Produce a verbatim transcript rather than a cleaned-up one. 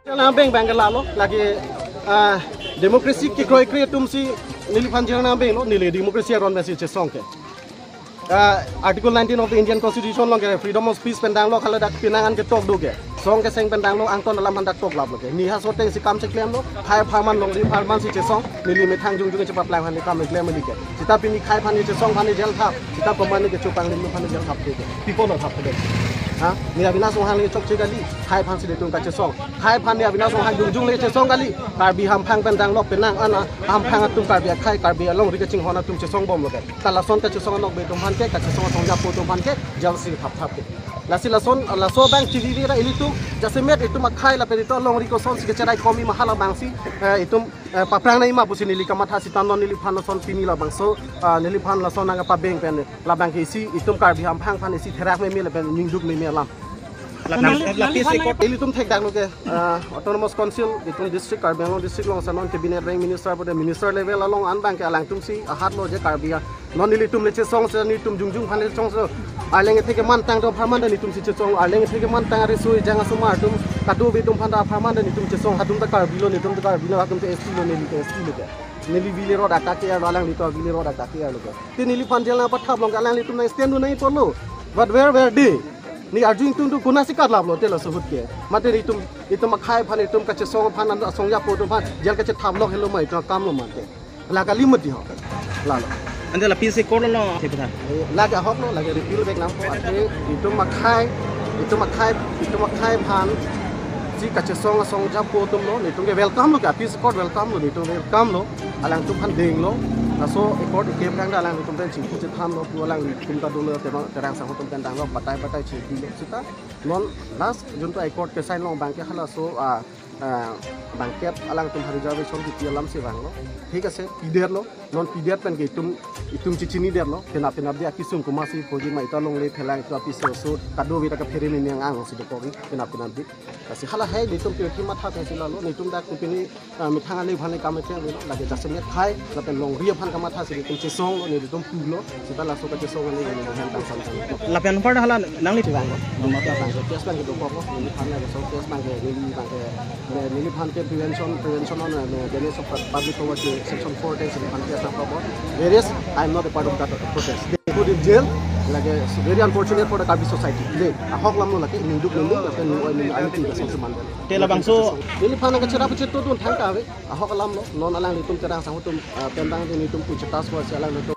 Nabeng abang ke lalo, lake, ah, democracy kekroi kre atum si neliphan jel nabeng lo, neli democracy aron pensi chesong ke. Ah, Article nineteen of the Indian Constitution along ke freedom of speech pen danglo, hala dak penang an ketok do ke. Song keseng pen danglo, angton alam aphan dak toklap lo ke. Neli ha soteng si kam cheklem lo, khei apharman longri apharman si chesong, neli methang jongjong chepaplang aphan kam cheklem neli ke. Seta pini khei aphan neli chesong aphan neli jel thap, seta komat neli kecho panglim aphan neli jel thap ke. Pi apotlo thap ke. Ha? Neli Avinash Ronghang neli chokche kali, khei aphan si nelitum kachesong. Khei aphan neli Avinash Ronghang jongjong neli chesong kali. Karbi hamphang pen danglo penang an hamphang atum Karbi akhei, Karbi alongri kachinghon atum chesong bom lo ke. Ta lason kachesong anokbe atum aphan ke, kachesong asong japo atum aphan ke, jel si thap thap ke. Lasi lason, laso abang T V ra ilitum, jasemet itum akhei lapen itum alongri kosonsi kecherai komi ma hala abang si, eh, itum, eh, paphrang nangji ma pusi neli kamatha seta non neliphan lason pini labangso, ah, neliphan lason nangpabeng pen labang ke isi itum Karbi hamphang aphan isi therak meme lapen ningduk meme alam. Lapen, nang, lapen nang si ko- ilitum thekdak lo ke, ah, Autonomous Council, itum district, Karbi Anglong district along si non cabinet rank minister pute minister level along an abang ke alangtum si ahat lo je Karbi a. Non nelitum le chesong si nelitum jongjong aphan le chesong si. Arleng ethe keman tang do apharman ta nelitum si chesong. Arleng ethe keman tang ari sui jang asomar atum kadokave atum aphan ta apharman ta nelitum chesong. Hatum ta Karbi lo, nelitum ta Karbi lo, hatum ta S T lo, neli ta S T lo ke. Neli village road akake arlo, alanglitum village road akake arlo ke. Te neliphan jel nangpathap along ke alanglitum nang stand do nangji apotlo. But where were they? Neli arju ingtung tu konatsi katlap lo te laso ahut ke. Mate itum, itum akhei aphan, itum kachesong aphan, asong japo atum aphan jel kachethap lok helo ma itum akam lo mate. La kali mati ho. Lalo. Ante lapen si court lo, si putha. Eh, lake ahok lo, lake repeal vek nangpo, ante itum akhei, itum akhei, itum akhei aphan si kachesong asong japo atum lo, nelitum ke welcome lo ke, appeals court welcome lo, nelitum welcome lo, alangtum aphan denglo, laso accord ike aphrang ta alangtum pen chingki chethan lo, pu alangtum ta dolo, Terang, Terang Sangho atum pen danglo, batai batai chingki lo, seta non last junta accord kesign along abang ke halaso, ah, ah, bangkep alangtum aphan reservation kipi alam si vanglo, thik ase, pidetlo, non pidet pen ke itum, itum chechinidetlo, penap penapdi akesung komatsi poji ma itum alongle phelang itum apiso so kadokave ta kaphere ni nang ang si dokok penap penapdi. Lasi hala hai nelitum pirthe matha pensi lalo, nelitum dak pini, ah, methang ale aphan le kam ete lo, lake jasemet khei, lapen longri aphan kamatha si nelitum chesong lo, nelitum pulo, seta laso kachesong ale neli hem tang sam tang. Lapen apar hala nangli pi vang lo? Mama ta vang. Case abang ke dokok lo, neliphan lake so case abang ke, neli abang ke, neliphan ke prevention, prevention on, uh, against of public poverty section four ten neliphan case nangpapon. Whereas I am not a part of that protest. They put in jail, lake very unfortunate for the Karbi society. Le, ahok alam lo lake, ningduk ningduk, lapen nung oi nung ai ting kasong seman. Te labangso. Neliphan nangkacherap chetodun thangta ave, ahok alam lo, non alanglitum Terang Sangho atum, ah, pen abang nelitum pucha task force alanglitum